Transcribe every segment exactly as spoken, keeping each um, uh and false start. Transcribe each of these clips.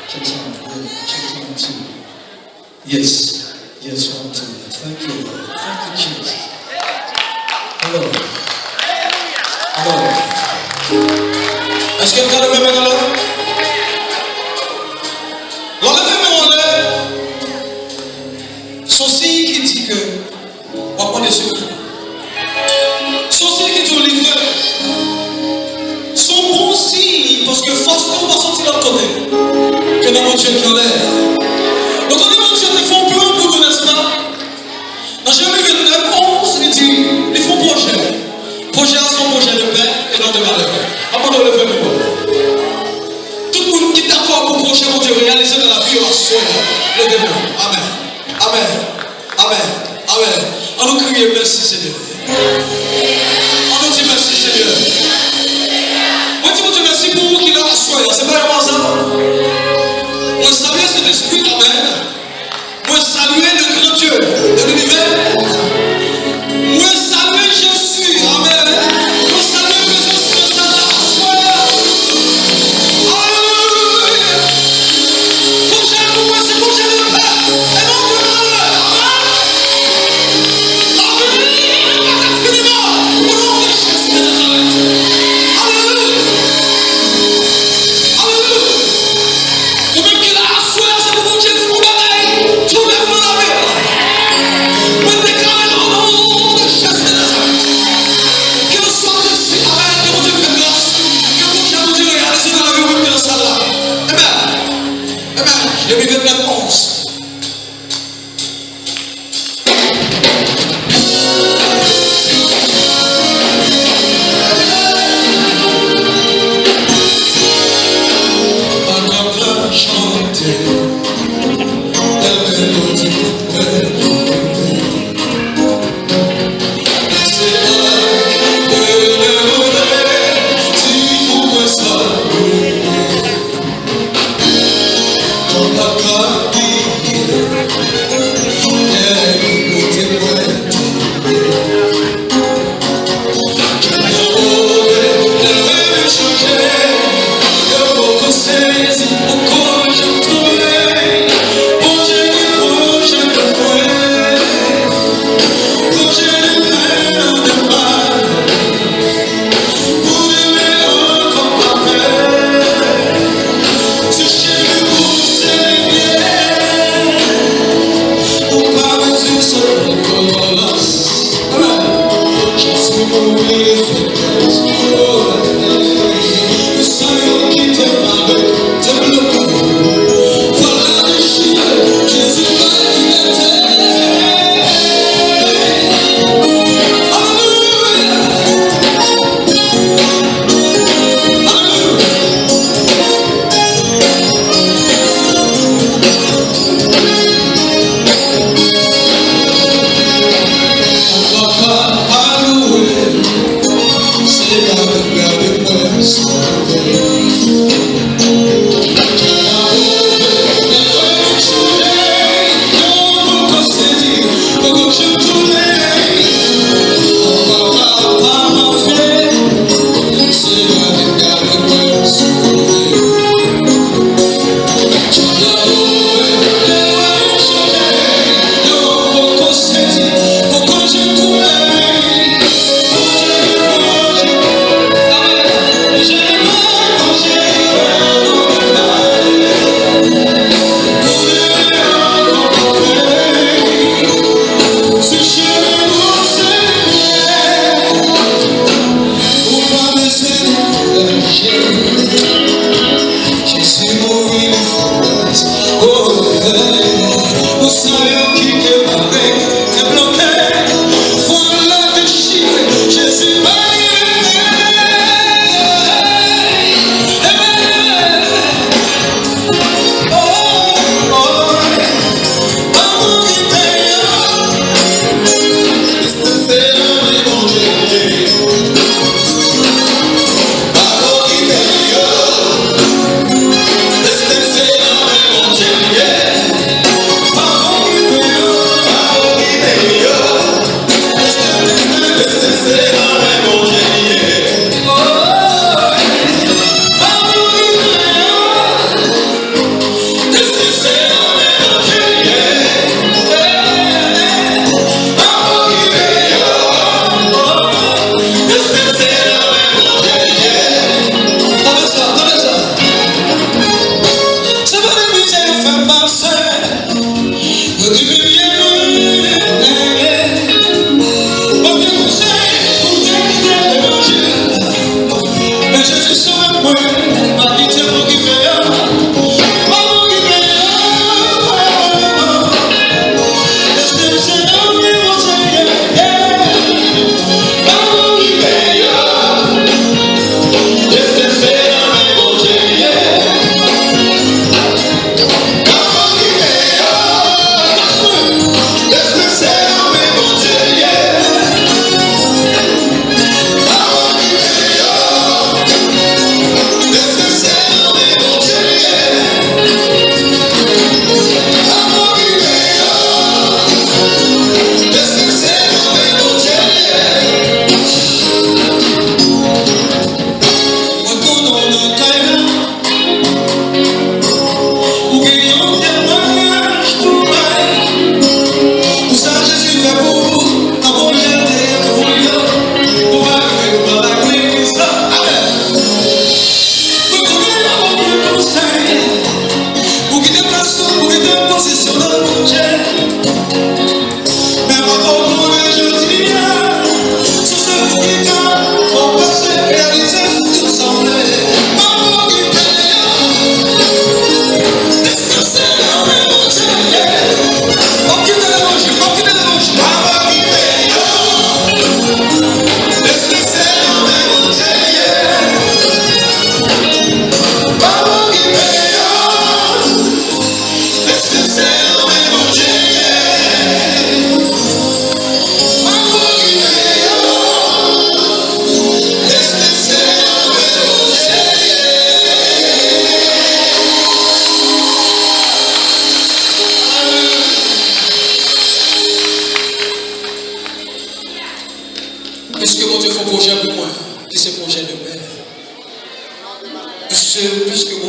Check sound, yeah, check sound two. Yes, yes, one, two. Thank you, Lord. Thank you, Jesus. Hello. Hello. Èske n ka leve men nou anlè? Lè w leve men w anlè, se yon siy ki di ke w ap mande sekou. Se yon siy ki di w livre. Se yon bon siy, paske fas ou pa soti lòt kote ke nan Bondye ki anlè. Nou konnen Bondye te fè yon plan pou nou, nèspa? Nan Jeremi vennèf, onz, li di, li fè yon pwojè. Pwojè a se yon pwojè de pè e non de malè. Ann mande w leve men w. Tout moun ki dakò pou pwojè Bondye reyalize nan lavi yo aswè a, leve men w. Amèn. Amèn. Amèn. Amèn. Ann nou kriye, mèsi, Senyè. Ann nou di, mèsi, Senyè. Mwen di Bondye mèsi pou ou ki la aswè a. Se pa yon aza. Mwen salye Sentespri. Amèn. Mwen salye le grand Dieu de l'univers. Mwen salye Jezi. Amèn. Mwen salye prezans nan sal la aswè a. Alelouya. Pwojè pou mwen se pwojè de pè e non de malè. Amèn. Lavi pa ka fini mal. O non de Jezi de Nazarèt.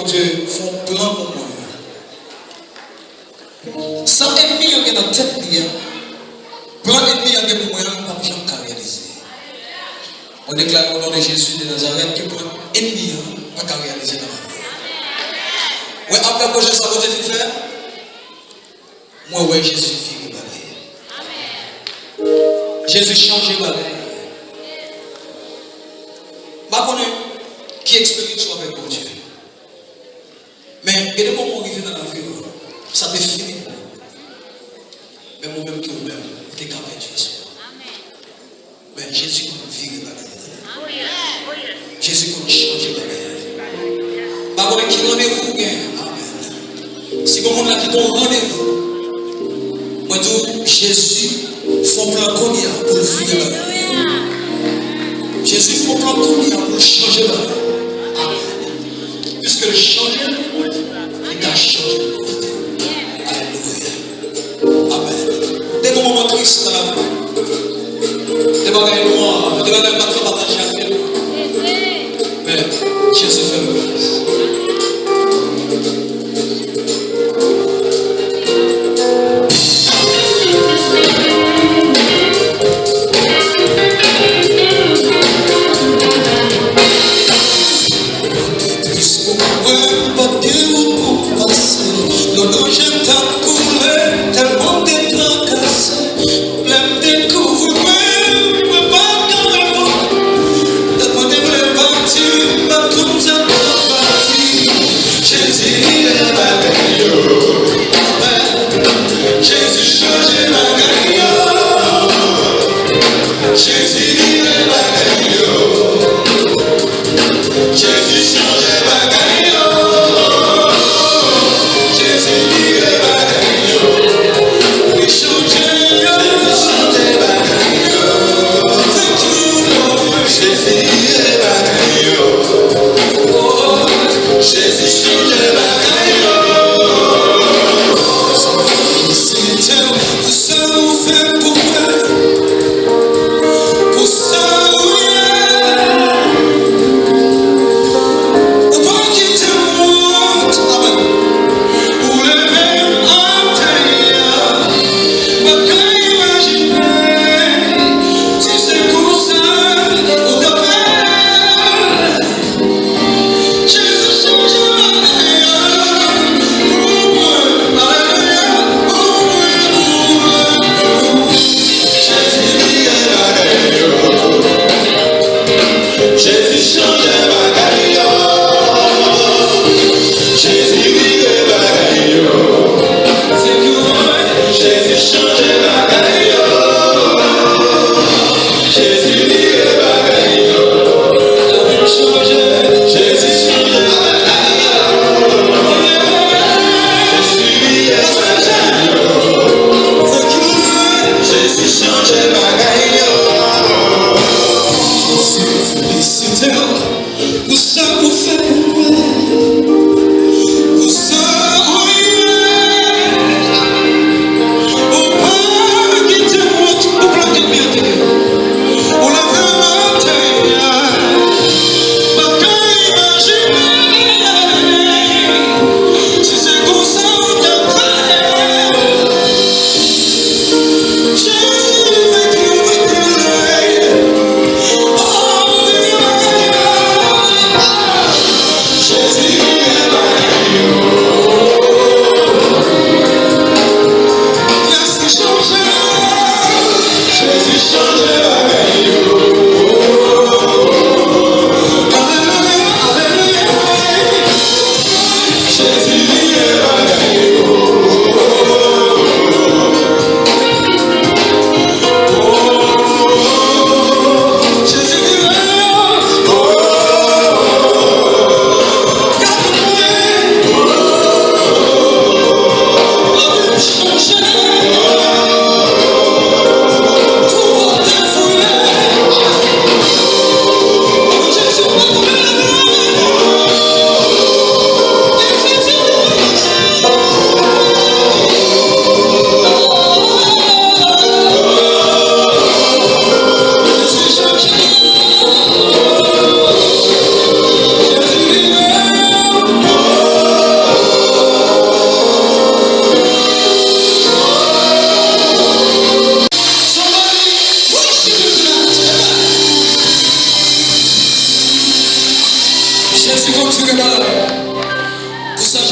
Bondye fè yon plan pou mwen. Sa ènmi an gen nan tèt li a, plan ènmi an gen pou mwen an, m p ap janm ka reyalize. Mwen deklare o non de Jezi de Nazarèt ke plan ènmi an pa ka reyalize nan lavi w. Wè, apre pwojè sa Bondye fin fè a, mwen wè Jezi vire bagay. Jezi chanje bagay. M pa konnen ki eksperyans ou avèk Bondye. Men, gen de moman w rive nan lavi w, sa te fini pou ou. Men mwen menm ke ou menm, ou te ka pèdi espwa. Men Jezi konn vire bagay, tande. Jezi konn chanje bagay. M pa konnen ki randevou ou gen. Amèn. Si gon moun la ki gon randevou, mwen di w, Jezi fè yon plan kounye a pou l vire bagay. Jezi fè yon plan kounye a pou l chanje bagay. Amèn. Piske l chanje, li ka chanje pou ou tou. Alelouya. Amèn. Te gon moman tris nan lavi w. Te bagay nwa, te bagay pa t ka pataje avè w. Men, Jezi fè l gras. Tris pou mwen, m pa t gen wout pou m pase. Lòt jou jan t ap koule, tèlman m te trakase. Lè m dekouvri mwen, mwen pa t ka reponn. Lè mwen te vle pati, m pa t konn sa pou m pati. Jezi vire bagay yo. Amèn. Jezi chanje bagay yo. Jezi vire bagay yo. Jezi chanje bagay yo. Jezi vire bagay yo. Li chanje yo. Jezi chanje bagay yo. Thank you, Lord. Jezi vire bagay yo. Oh, Jezi chanje bagay yo. Sentèl, pou sa ou fè pou mwen. Pou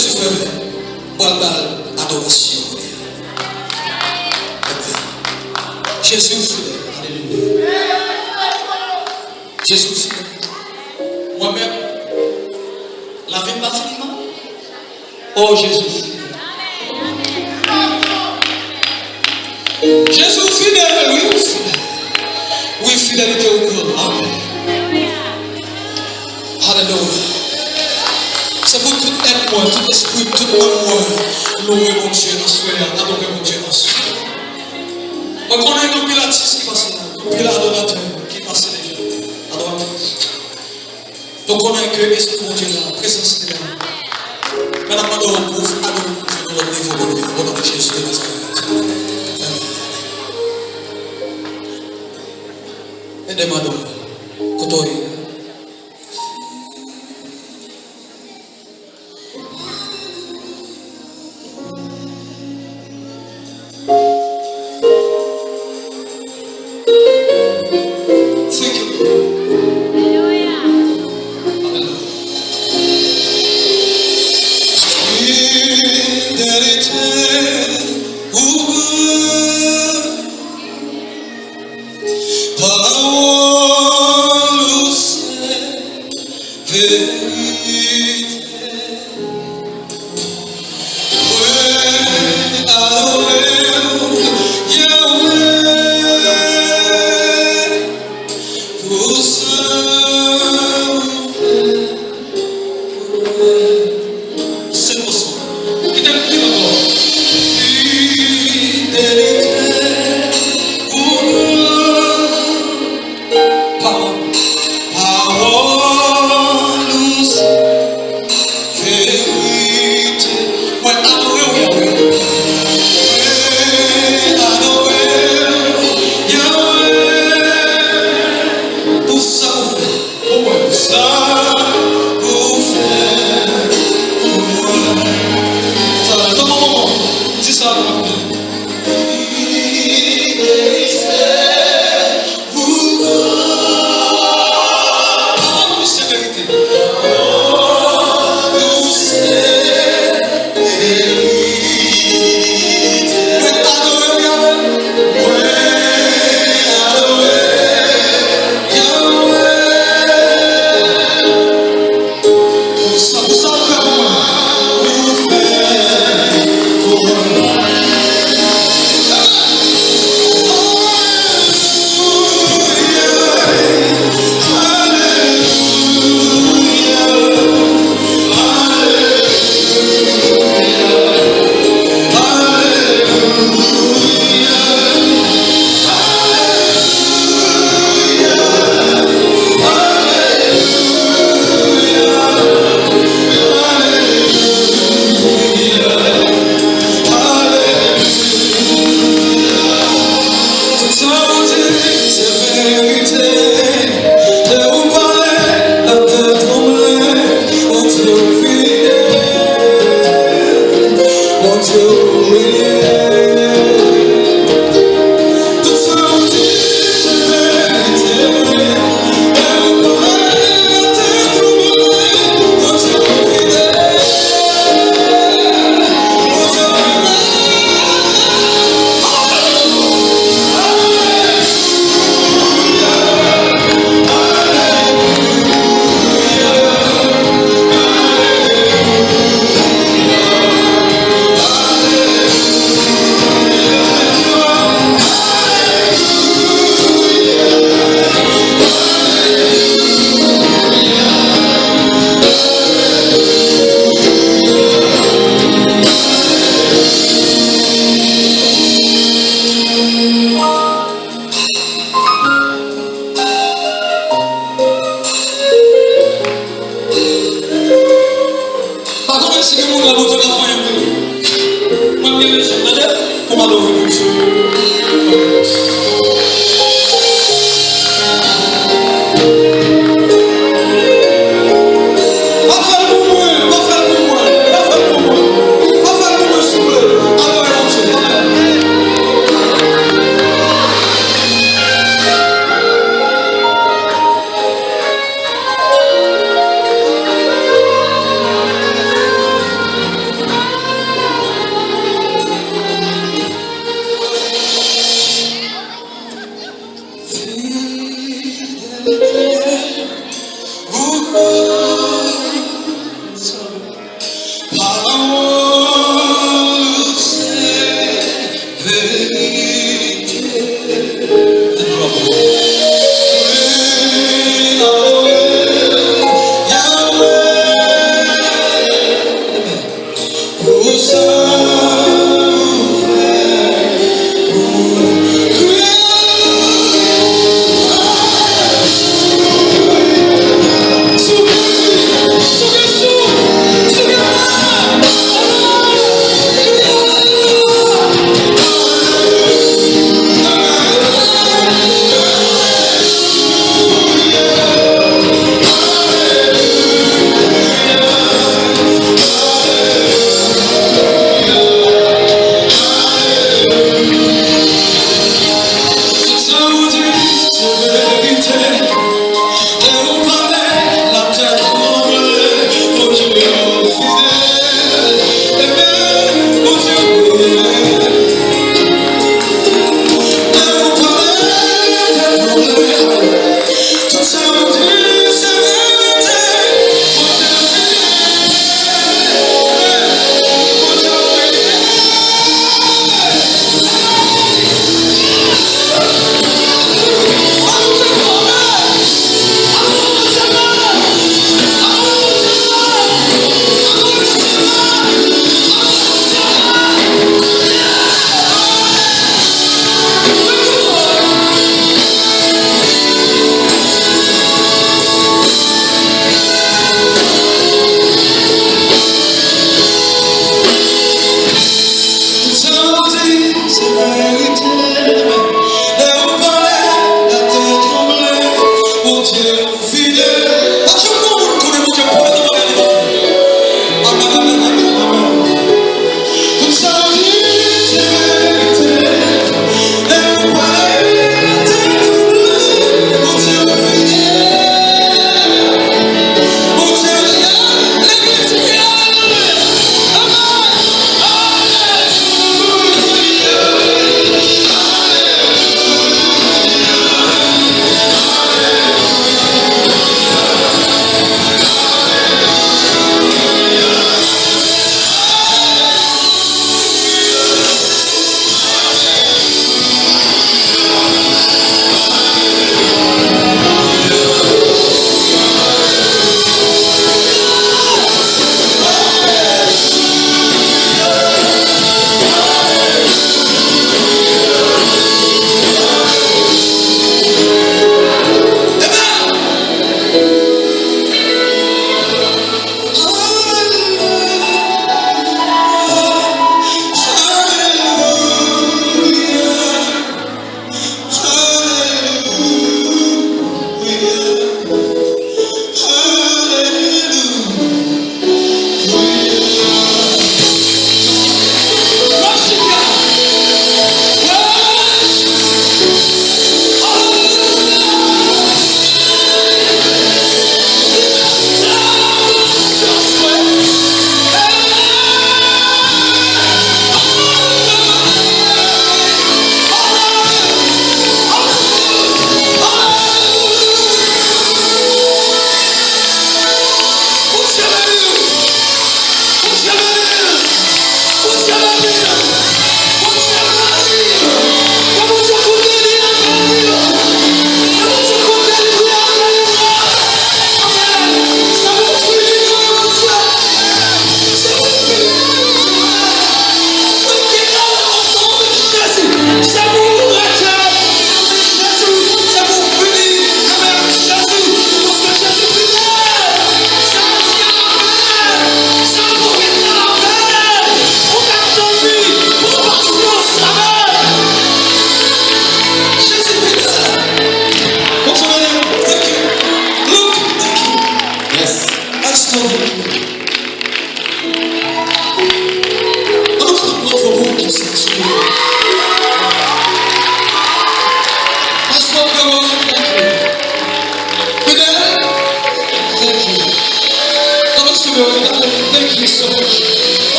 Jezi fè, m pral ba l adorasyon kounye a. Jezi ou fidèl. Alelouya. Jezi ou fidèl. Mwen menm, lavi m pa fini non. O Jezi ou fidèl. Jezi ou fidèl, wi, ou fidèl. Wi, fidelite ou gran. Amen. Alelouya. Se pou tout èt mwen, tout espri, tout nanm mwen, louwe Bondye aswè a, adore Bondye aswè a. Mwen konnen gen anpil atis ki pase la, anpil adoratè ki pase deja. Adoratris. Nou konnen ke Espri Bondye la, prezans li la. Men n ap mande w pou w adore Bondye nan lòt nivo, Bondye, o non de Jezi de Nazarèt. Amen. Ede m adore. Kote w ye? Thank you. Fidelite ou gran, pawòl ou se verite. Mwen adore w, Yahweh, pou sa ou fè pou mwen. Senk mòso. Kite m, kite m ankò. Fidelite ou gran. Pawòl, pawòl ou se verite. Mwen adore w, Yahweh. Mwen adore w, Yahweh. Pou sa ou fè pou mwen. Sa ou fè pou mwen. Sa, tanpri, tanpri, tanpri. Di sa avè mwen. Pawòl ou se verite. Pawòl ou se verite. Mwen adore w, Yahweh. Mwen adore w, Yahweh. Pou sa, pou sa ou fè pou mwen. Ou fè pou mwen. Tout sa ou di se verite. Lè ou pale, latè tranble. Bondye ou fidèl. Bondye ou reyèl. Tout sa ou di se verite.